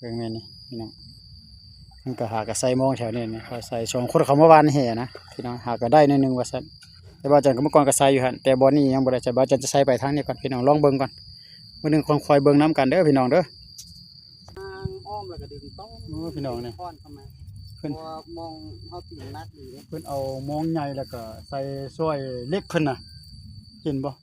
ບິ່ງແມ່ນນີ້ພີ່ນ້ອງ ມັນກໍຫາກໍໃສ່ມອງແຖວນີ້ນີ້ ເຂົາໃສ່ສອງຄົນເຂົາມາຫວ່ານແຫນະພີ່ນ້ອງ ຫາກໍໄດ້ໜ້ອຍໜຶ່ງວ່າຊັ້ນ ແຕ່ວ່າຈັນກໍເມື່ອກ່ອນກໍໃສ່ຢູ່ຫັ້ນ ແຕ່ບ່ອນນີ້ຍັງບໍ່ໄດ້ໃສ່ ບ່າວຈັນຈະໃສ່ໄປທາງນີ້ກ່ອນ ພີ່ນ້ອງລອງເບິ່ງກ່ອນ ມື້ໜຶ່ງຄ່ອຍເບິ່ງນຳກັນເດີພີ່ນ້ອງເດີ ທາງອ້ອມແລ້ວກໍດຶງຕ້ອງ ໂອ້ ພີ່ນ້ອງນີ້ ຄ້ອນເຂົ້າມາ ເພິ່ນ ເພາະວ່າມອງເຮົາຕີນໜັກດີເດ້ ເພິ່ນເອົາມອງໃຫຍ່ແລ້ວກໍໃສ່ຊ່ອຍເຫຼັກເພິ່ນນະ ເຫັນບໍ່?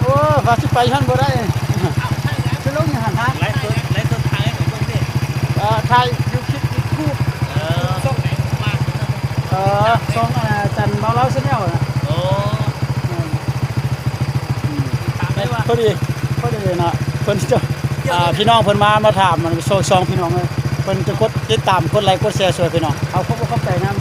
ໂອ້ ວ່າຊິໄປຫັ້ນບໍ່ໄດ້ ຄືລົງຢູ່ຫັ້ນຮະ ໄລຟ໌ສົດ ໄລຟ໌ສົດຖ່າຍໃຫ້ຂ້ອຍເບິ່ງເດ້ ເອີ ຖ່າຍຢູ່ຄລິບຢູທູບ ເອີ ຊ່ອງ ເອີ ຊ່ອງ ອາ ຈັນເມົາເຫຼົ້າແຊນແນລນະ ໂອ້ ອືມ ຕາມໄດ້ວ່າ ພໍດີ ພໍດີນະ ເພິ່ນຈະ ອ່າ ພີ່ນ້ອງເພິ່ນມາ ມາຖາມ ອັນ ຊ່ອງ ຊ່ອງ ພີ່ນ້ອງເອີຍ ເພິ່ນຈະກົດຕິດຕາມ ກົດໄລ ກົດແຊຊ່ວຍພີ່ນ້ອງ ເອົາ ຂອບ ຂອບໃຈນຳ.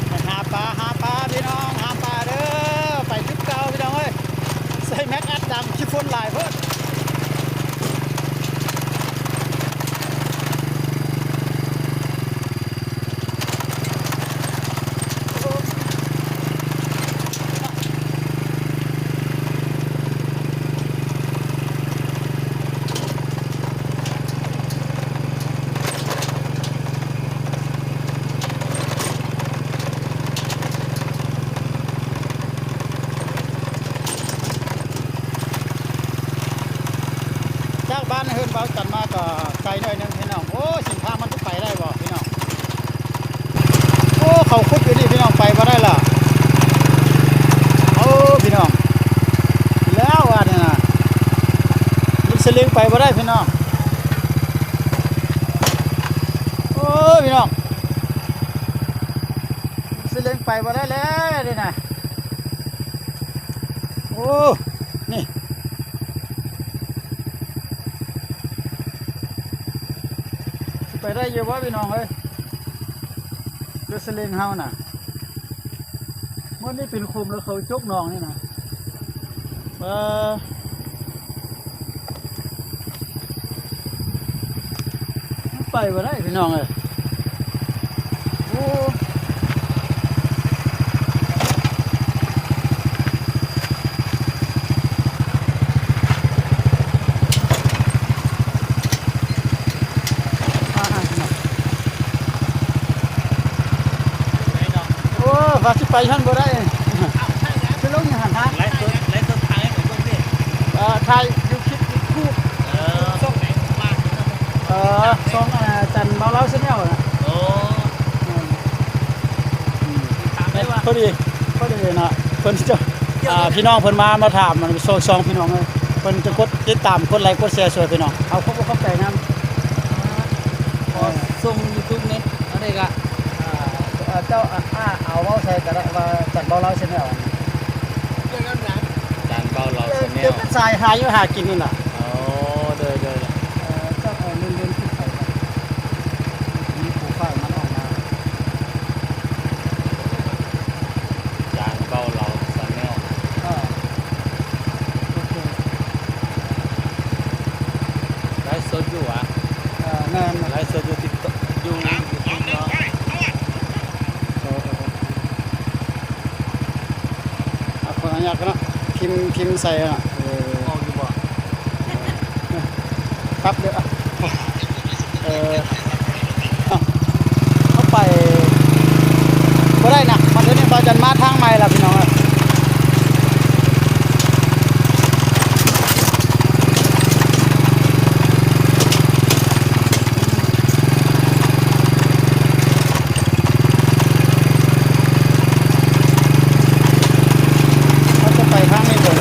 ໄປຫາປາ ຫາປາພີ່ນ້ອງ ຫາປາເດີ ໄປຈຸດເກົ່າພີ່ນ້ອງເອີຍ ໃສ່ແມັກອັດດັງ ຂີ້ຝົນຫຼາຍໂພດ. ຈາກບ້ານເຮືອນເບົາຈັນມາກໍໄກໜ້ອຍໜຶ່ງພີ່ນ້ອງ. ໂອ້ຍ ເສັ້ນທາງມັນຈະໄປໄດ້ບໍ່ພີ່ນ້ອງ? ໂອ້ ເຂົາຂຸດຢູ່ນີ້ພີ່ນ້ອງ ໄປບໍ່ໄດ້ລະ. ໂອ້ ພີ່ນ້ອງ ແລ້ວອັນນີ້ນະ ລົດສະເລັງໄປບໍ່ໄດ້ພີ່ນ້ອງ. ໂອ້ ພີ່ນ້ອງ ສະເລັງໄປບໍ່ໄດ້ແລ້ວນີ້ນະ. ໂອ້ ນີ້ ຊິໄປໄດ້ຢູ່ບໍ່ພີ່ນ້ອງເອີຍ ລົດສະເລັງເຮົານະ. ໝົດນີ້ເປັນຂຸມ ແລ້ວເຂົາຈົກໜອງນີ້ນະ. ເອີ ໄປບໍ່ໄດ້ພີ່ນ້ອງເອີຍ. ໂອ້ ໂອ້ ວ່າຊິໄປຫັ້ນບໍ່ໄດ້ ຄືລົງຢູ່ຫັ້ນຮະ ໄລຟ໌ສົດ ໄລຟ໌ສົດຖ່າຍໃຫ້ເຂົາເບິ່ງເດ້ ເອີ ຖ່າຍຢູ່ຄລິບຢູທູບ. ເອົາລາວແຊນແນວນະ. ໂອ້ ແມ່ນ ຕິດຕາມໄດ້ວ່າ ພໍດີ ພໍດີເນາະ ເພິ່ນຈະ ອ່າ ພີ່ນ້ອງເພິ່ນມາ ມາຖາມ ອັນ ສອງ ສອງພີ່ນ້ອງເອີຍ ເພິ່ນຈະກົດຕິດຕາມ ກົດໄລ ກົດແຊຊ່ວຍພີ່ນ້ອງ ເອົາ ຂອບອົກຂອບໃຈນຳ. ຂໍ ເອີ ສົ່ງຢູທູບນີ້ ອັນນີ້ກະ ອ່າ ເຈົ້າ ອ່າ ເອົາເວົ້າໃສ່ກະໄດ້ວ່າ ຈັນເບົາລາວແຊນແນວ ຈັນເບົາລາວແຊນແນວ ເປັນສາຍຫາຢູ່ຫາກິນນີ້ລະ. ໂອ້ ໂດຍ ໂດຍ ເອີ ເຈົ້າເອົາເລື່ອນໆຂຶ້ນໄປ ມີໂປຣໄຟລ໌ມັນອອກມາ ຈານເບົາລາວແຊນແນວ. ເອີ ໂອເຄ ໄລຟ໌ສົດຢູ່ຫວາ? ເອີ ແມ່ນ ໄລຟ໌ສົດຢູ່ຕິກຕັອກ ຢູ່ຢູທູບເນາະ. ເອີ ເອີ ເອີ ອ່ະ ຂໍອະນຸຍາດກ່ອນເນາະ ພິມ ພິມໃສ່ເນາະ. ເອີ ອອກຢູ່ບໍ່? ປັບເດີ ເອີ ເອົາ ເຂົ້າໄປບໍ່ໄດ້ນະ ມາເທື່ອນີ້ບ່າວຈັນມາທາງໃໝ່ລະ ພີ່ນ້ອງເອີຍ. ເຮົາຈະໄປທາງນີ້ເບິ່ງ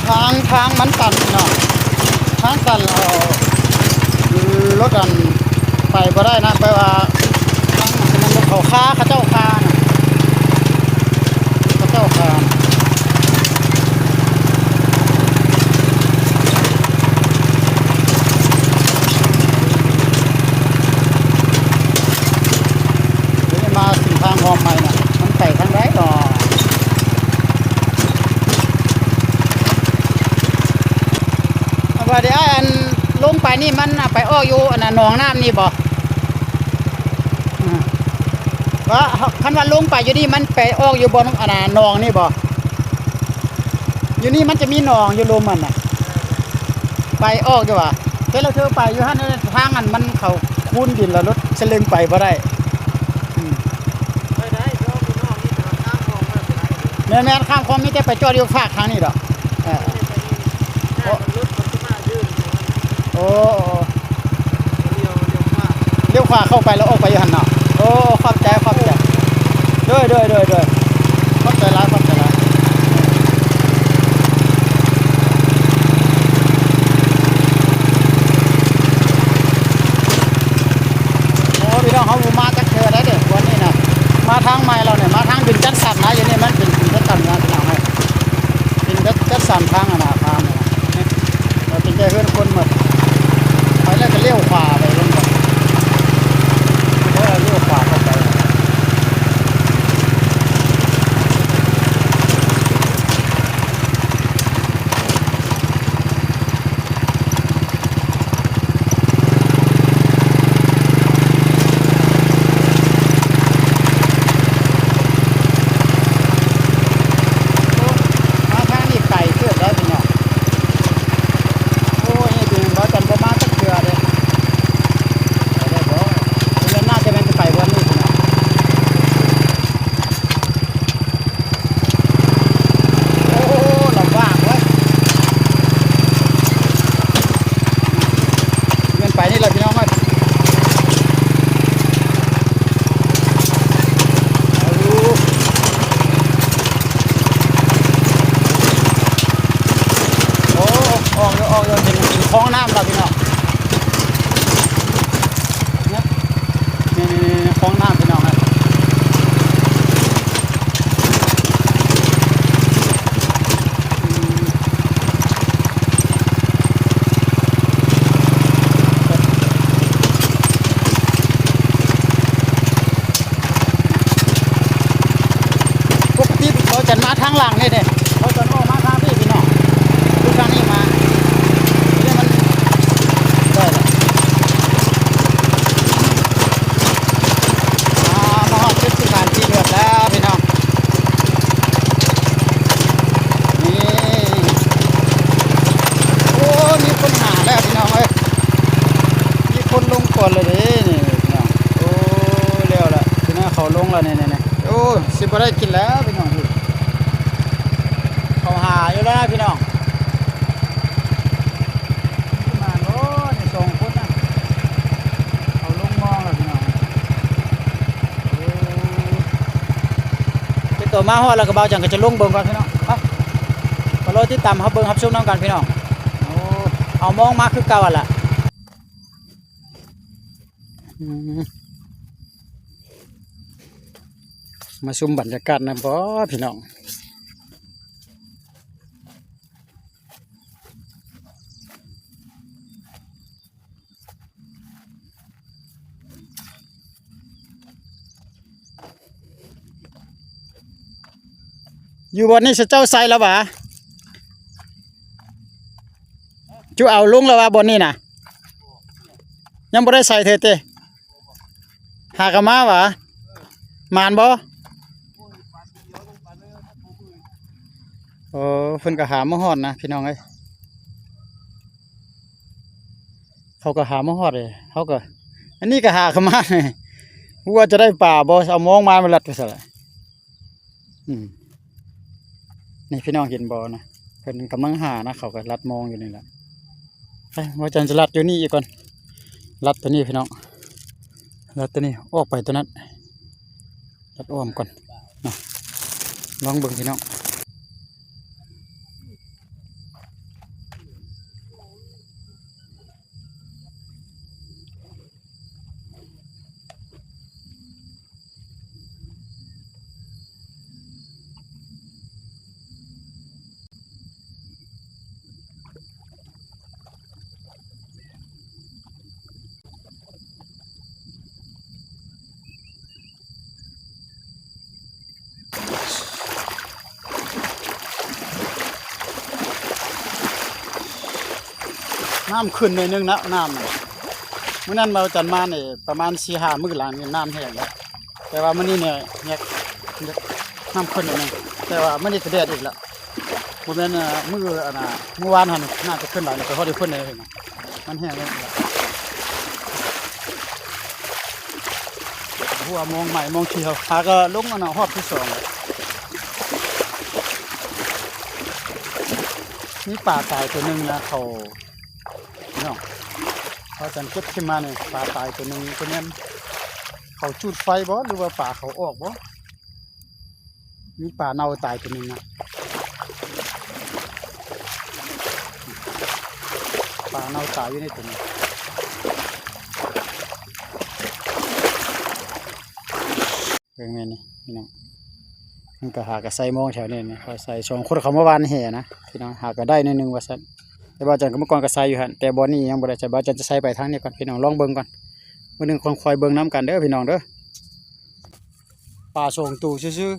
ທາງ ທາງມັນຕັນເນາະ ທາງຕັນ ເອີ ລົດອັນ ໄປບໍ່ໄດ້ນະ ແປວ່າທາງນັ້ນແມ່ນລົດເຂົາຄາ ເຂົາເຈົ້າຄານະ ເຂົາເຈົ້າຄານະ. ດຽວນີ້ມາເສັ້ນທາງອ້ອມໃໝ່ນະ ມັນໄປທາງໃດເນາະ? ວ່າແຕ່ອ້າຍ ອັນ ລົງໄປນີ້ມັນໄປອອກຢູ່ອັນນ່າ ໜອງນ້ຳນີ້ບໍ່? ອາ ວ່າ ຄັນວ່າລົງໄປຢູ່ນີ້ມັນໄປອອກຢູ່ບ່ອນອັນນ່າ ໜອງນີ້ບໍ່? ຢູ່ນີ້ມັນຈະມີໜອງຢູ່ລຸ່ມຫັ້ນນະ ໄປອອກຢູ່ຫວາ? ແຕ່ລະເທື່ອໄປຢູ່ຫັ້ນ ທາງຫັ້ນມັນເຂົາຄູນດິນ ແລ້ວລົດສະເລັງໄປບໍ່ໄດ້. ອືມ ໄປໄດ້ ເພາະວ່າມີໜອງນີ້ ແຕ່ວ່າຂ້າມຄອງມາບໍ່ໄດ້. ແມ່ນໆ ຂ້າມຄອງມີແຕ່ໄປຈອດຢູ່ຟາກທາງນີ້ດອກ. ເອີ ໄປນີ້ ໂອ້ ລົດມັນຊິມາຢືນຢູ່ຫັ້ນ. ໂອ້ ໂອ້ ໂອ້ ລ້ຽວ ລ້ຽວຂວາ ລ້ຽວຂວາເຂົ້າໄປແລ້ວອອກໄປຢູ່ຫັ້ນເນາະ. ໂອ້ ຂອບໃຈ ຂອບໃຈ ໂດຍ ໂດຍ ໂດຍ ໂດຍ ຂອບໃຈຫຼາຍ ຂອບໃຈຫຼາຍ. ໂອ້ ພີ່ນ້ອງ ເຮົາບໍ່ມາຈັກເທື່ອໃດເດ້ ວັນນີ້ນະ ມາທາງໃໝ່ແລ້ວນີ້ ມາທາງດິນຈັດສັນນະ ຢູ່ນີ້ມັນເປັນດິນຈັດສັນນະ ພີ່ນ້ອງເອີຍ ດິນຈັດ ຈັດສັນທາງອັນນ່າ ທາງນີ້ນະ. ເອີ ເປັນແຕ່ເຮືອນຄົນໝົດ ໄປແລ້ວກໍລ້ຽວຂວາໄປລົງກ່ອນ ແລ້ວລ້ຽວຂວາເຂົ້າໄປ. ໂອ້ ມາທາງນີ້ໄກເຕີບແລ້ວພີ່ນ້ອງ. ໂອ້ ເຮັດຫຍັງບໍ່ ຈັນບໍ່ມາຈັກເທື່ອເດ້. ໄປໄດ້ບໍ່? ເພິ່ນໜ້າຈະແມ່ນໄປບ່ອນນີ້ພຸ້ນນະ. ໂອ້ ລຳບາກເວີຍ ແມ່ນໄປນີ້ລະພີ່ນ້ອງເອີຍ. ໂອ້ ອອກຢູ່ ອອກຢູ່ ເຫັນ ເຫັນຄອງນ້ຳລະພີ່ນ້ອງ. ນີ້ ນີ້ ນີ້ ນີ້ ຄອງນ້ຳພີ່ນ້ອງເອີຍ. ອືມ ປົກກະຕິເຂົາຈະມາທາງຫຼັງນີ້ເດ້ ເຂົາຈະອອກມາທາງພີ້ພີ່ນ້ອງ ຄືທາງນີ້ມາ ນີ້ມັນ ໄດ້ລະ. ອ່າ ມາຮອດຈຸດສະຖານທີ່ເລືອກແລ້ວພີ່ນ້ອງ ນີ້ ໂອ້ ມີຄົນຫາແລ້ວພີ່ນ້ອງເອີຍ ມີຄົນລົງກ່ອນແລ້ວເດ້ນີ້ພີ່ນ້ອງ. ໂອ້ ແລ້ວລະ ພີ່ນ້ອງ ເຂົາລົງແລ້ວນີ້ ນີ້ ນີ້ ໂອ້ ຊິບໍ່ໄດ້ກິນແລ້ວພີ່ນ້ອງ. ໂອ້ ຫາຢູ່ແລ້ວນະພີ່ນ້ອງ ມາໂລດ ສອງຄົນນະ ເຂົາລົງມອງແລ້ວພີ່ນ້ອງ. ໂອ້ ເປັນໂຕມາຮອດແລ້ວກໍ ບ່າວຈັນກໍຈະລົງເບິ່ງກ່ອນພີ່ນ້ອງ. ໄປ ກໍລໍຕິດຕາມຮັບເບິ່ງຮັບຊົມນຳກັນພີ່ນ້ອງ. ໂອ້ ເອົາມອງມາຄືເກົ່າຫັ້ນລະ. ອືມ ມາຊົມບັນຍາກາດນຳບໍພີ່ນ້ອງ. ຢູ່ບ່ອນນີ້ ເຈົ້າໃສ່ແລ້ວຫວາ? ເຈົ້າເອົາລົງແລ້ວຫວາ ບ່ອນນີ້ນະ? ຍັງບໍ່ໄດ້ໃສ່ເທື່ອຕິ? ຫາກະມາຫວາ? ໝານບໍ່? ໂອ້ ເພິ່ນກະຫາມາຮອດນະພີ່ນ້ອງເອີຍ. ເຂົາກະຫາມາຮອດເດ ເຮົາກະ ອັນນີ້ກະຫາກະມາ ບໍ່ຮູ້ວ່າຈະໄດ້ປາບໍ່ ເອົາມອງມາ ມັນລັດໄປຊະລະ. ອືມ ນີ້ພີ່ນ້ອງເຫັນບໍ່ນະ ເພິ່ນກຳລັງຫານະ ເຂົາກະລັດມອງຢູ່ນີ້ແຫຼະ. ໄປ ບ່າວຈັນຈະລັດຢູ່ນີ້ອີກກ່ອນ ລັດໂຕນີ້ພີ່ນ້ອງ ລັດໂຕນີ້ອອກໄປໂຕນັ້ນ ລັດອ້ອມກ່ອນເນາະ ລອງເບິ່ງພີ່ນ້ອງ. ນ້ຳຂຶ້ນໜ້ອຍໜຶ່ງນະ ນ້ຳ ມື້ນັ້ນບ່າວຈັນມານີ້ ປະມານສີ່ຫ້າມື້ຫຼັງນີ້ ນ້ຳແຫ້ງແລ້ວ ແຕ່ວ່າມື້ນີ້ນີ້ ແຮງ ນ້ຳຂຶ້ນໜ້ອຍໜຶ່ງ ແຕ່ວ່າມື້ນີ້ກະແດດອີກແລ້ວ. ບໍ່ແມ່ນ ມື້ອັນນ່າ ມື້ວານຫັ້ນໜ້າຈະຂຶ້ນຫຼາຍ ແລ້ວໄປຮອດຢູ່ພຸ້ນເລີຍ ມັນແຫ້ງແລ້ວ. ຫົວມອງໃໝ່ມອງຂຽວ ຫາກະລົງອັນນ່າຮອບທີສອງແລ້ວ. ມີປາຕາຍໂຕໜຶ່ງນະ ເຂົາ ພີ່ນ້ອງ ເຂົາຈັ່ງເກັບຂຶ້ນມານີ້ ປາຕາຍໂຕໜຶ່ງ ໂຕນັ້ນ ເຂົາຈູດໄຟບໍ່ ຫຼືວ່າປາເຂົາອອກບໍ່? ມີປາເນົ່າຕາຍໂຕໜຶ່ງນະ ປາເນົ່າຕາຍຢູ່ໃນໂຕນີ້. ເບິ່ງແມ່ນນີ້ພີ່ນ້ອງ ມັນກະຫາກະໃສ່ມອງແຖວນີ້ນະ ເຂົາໃສ່ສອງຄົນເຂົາມາຫວ່ານແຫນະພີ່ນ້ອງ ຫາກະໄດ້ໜ້ອຍໜຶ່ງວ່າຊັ້ນ. ແຕ່ບ່າວຈັນກະມື້ກ່ອນກະໃສ່ຢູ່ຫັ້ນ ແຕ່ບ່ອນນີ້ຍັງບໍ່ໄດ້ໃສ່ ບ່າວຈັນຈະໃສ່ໄປທາງນີ້ກ່ອນພີ່ນ້ອງ ລອງເບິ່ງກ່ອນ. ມື້ໜຶ່ງຄ່ອຍເບິ່ງນຳກັນເດີພີ່ນ້ອງເດີ. ປາສອງໂຕຊື່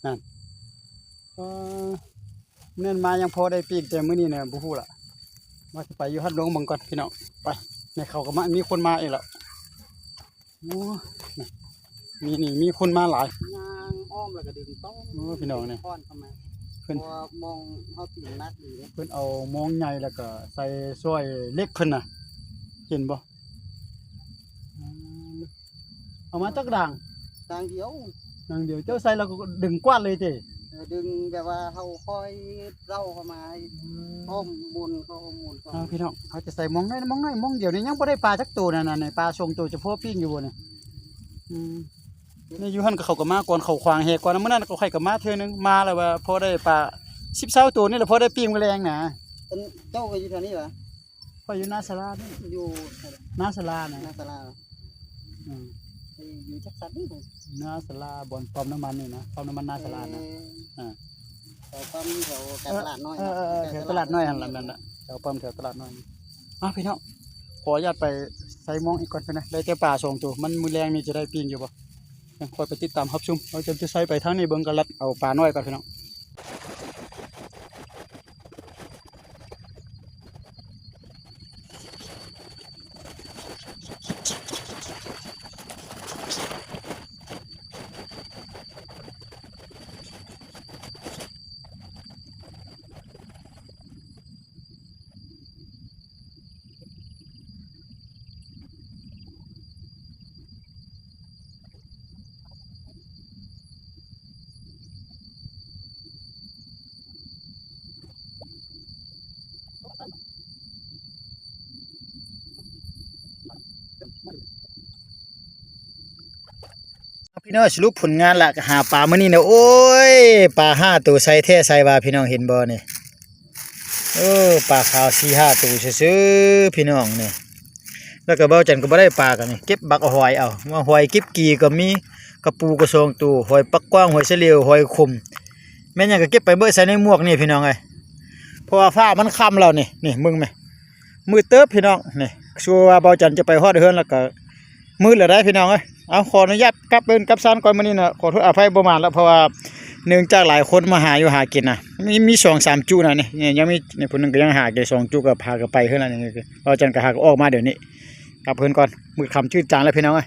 ໆ ນັ້ນ ເອີ ແມ່ນມາຍັງພໍໄດ້ປີ້ງ ແຕ່ມື້ນີ້ນະບໍ່ຮູ້ລະ ວ່າຊິໄປຢູ່ຫັ້ນ ລອງເບິ່ງກ່ອນພີ່ນ້ອງ. ໄປ ແມ່ເຂົາກະມາ ມີຄົນມາອີກລະ. ໂອ້ ມີ ນີ້ ມີຄົນມາຫຼາຍ ຍ່າງອ້ອມແລ້ວກະດຶງຕ້ອງ ໂອ້ ພີ່ນ້ອງນີ້ ເພິ່ນ ເພາະວ່າມອງເຮົາຕີນໜັກດີເດ້ ເພິ່ນເອົາມອງໃຫຍ່ແລ້ວກະໃສ່ຊ່ອຍເຫຼັກເພິ່ນນະ ເຫັນບໍ່? ອືມ ເອົາມາຈັກດ່າງ? ດ່າງດຽວ ດ່າງດຽວ ເຈົ້າໃສ່ແລ້ວກະດຶງກວາດເລີຍຕິ? ເອີ ດຶງແບບວ່າເຮົາຄ່ອຍເລົາເຂົ້າມາ ອືມ ອ້ອມໝູນເຂົ້າໝູນເຂົ້າ. ເອົາ ພີ່ນ້ອງ ເຮົາຈະໃສ່ມອງນ້ອຍ ມອງນ້ອຍ ມອງດຽວນີ້ຍັງບໍ່ໄດ້ປາຈັກໂຕນະ ນັ້ນ ປາສອງໂຕຈະພໍປີ້ງຢູ່ບໍ່ນີ້? ອືມ ນີ້ຢູ່ຫັ້ນກະເຂົາກະມາກ່ອນ ເຂົາຂວາງແຫກ່ອນ ມື້ນັ້ນກະຂ້ອຍກະມາເທື່ອໜຶ່ງ ມາແລ້ວວ່າພໍໄດ້ປາສິບຊາວໂຕນີ້ແຫຼະ ພໍໄດ້ປີ້ງມື້ແລງນະ. ອັນ ເຈົ້າກະຢູ່ແຖວນີ້ຫວາ? ຂ້ອຍຢູ່ນາສາລານີ້ ຢູ່ນາສາລານະ ນາສາລາ. ອືມ ຢູ່ຈັກສັນນີ້ ນາສາລາ ບ່ອນປ້ຳນ້ຳມັນນີ້ນະ ປ້ຳນ້ຳມັນນາສາລານະ. ເອີ ອ່າ ແຖວປ້ຳແຖວຕະຫຼາດນ້ອຍ ເອີ ເອີ ເອີ ແຖວຕະຫຼາດນ້ອຍຫັ້ນລະ ແມ່ນລະ ແຖວປ້ຳແຖວຕະຫຼາດນ້ອຍ. ອ້າວ ພີ່ນ້ອງ ຂໍອະນຸຍາດໄປໃສ່ມອງອີກກ່ອນເພິ່ນນະ ໄດ້ແຕ່ປາສອງໂຕ ມັນມື້ແລງນີ້ຈະໄດ້ປີ້ງຢູ່ບໍ່? ຈັ່ງຄ່ອຍໄປຕິດຕາມຮັບຊົມ ເຮົາຈະໃສ່ໄປທາງນີ້ເບິ່ງ ກະລັດເອົາປານ້ອຍກ່ອນພີ່ນ້ອງ. ໂ ພີ່ນ້ອງ ສະຫຼຸບຜົນງານລະ ກໍຫາປາມື້ນີ້ນະ ໂອ້ຍ ປາຫ້າໂຕ ໃສແທ້ໃສວ່າ ພີ່ນ້ອງເຫັນບໍ່ນີ້? ເອີ ປາຂາວສີ່ຫ້າໂຕຊື່ໆ ພີ່ນ້ອງນີ້. ແລ້ວກໍເບົາຈັນກໍບໍ່ໄດ້ປາກັນນີ້ ເກັບບັກຫອຍເອົາ ມາຫອຍກິບກີກໍມີ ກະປູກໍສອງໂຕ ຫອຍປາກກວ້າງ ຫອຍສະເຫຼວ ຫອຍຂົມ ແມ່ນຫຍັງກໍເກັບໄປເບິດໃສ່ໃນໝວກນີ້ ພີ່ນ້ອງເອີຍ. ເພາະວ່າຟ້າມັນຄ່ຳແລ້ວນີ້ ນີ້ເບິ່ງແມະ ມືດເຕີບ ພີ່ນ້ອງນີ້. ຊົ່ວວ່າເບົາຈັນຈະໄປຮອດເຮືອນແລ້ວກໍມືດແລ້ວໄດ໋ ພີ່ນ້ອງເອີຍ. ເອົາ ຂໍອະນຸຍາດກັບເຮືອນກັບຊານກ່ອນມື້ນີ້ນະ ຂໍໂທດອະໄພບໍ່ໝານລະ ເພາະວ່າເນື່ອງຈາກຫຼາຍຄົນມາຫາຢູ່ຫາກິນນະ ມີ ມີສອງສາມຈຸນະນີ້ ຍັງມີນີ້ ຜູ້ໜຶ່ງກໍຍັງຫາກິນ ສອງຈຸກໍພາກັນໄປເຮືອນລະນີ້. ເບົາຈັນກໍຫາກໍອອກມາດຽວນີ້ ກັບເຮືອນກ່ອນ ມືດຄ່ຳຈືດຈາງແລ້ວ ພີ່ນ້ອງເອີຍ.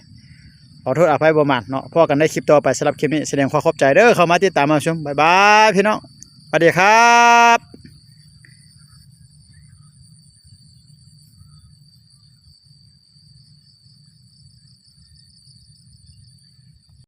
ຂໍໂທດອະໄພບໍ່ໝານເນາະ ພໍ້ກັນໃນຄລິບຕໍ່ໄປ. ສຳລັບຄລິບນີ້ ສະແດງຄວາມຂອບໃຈເດີ ເຂົ້າມາຕິດຕາມມາຊົມ. ບາຍບາຍ ພີ່ນ້ອງ ສະຫວັດດີຄັບ.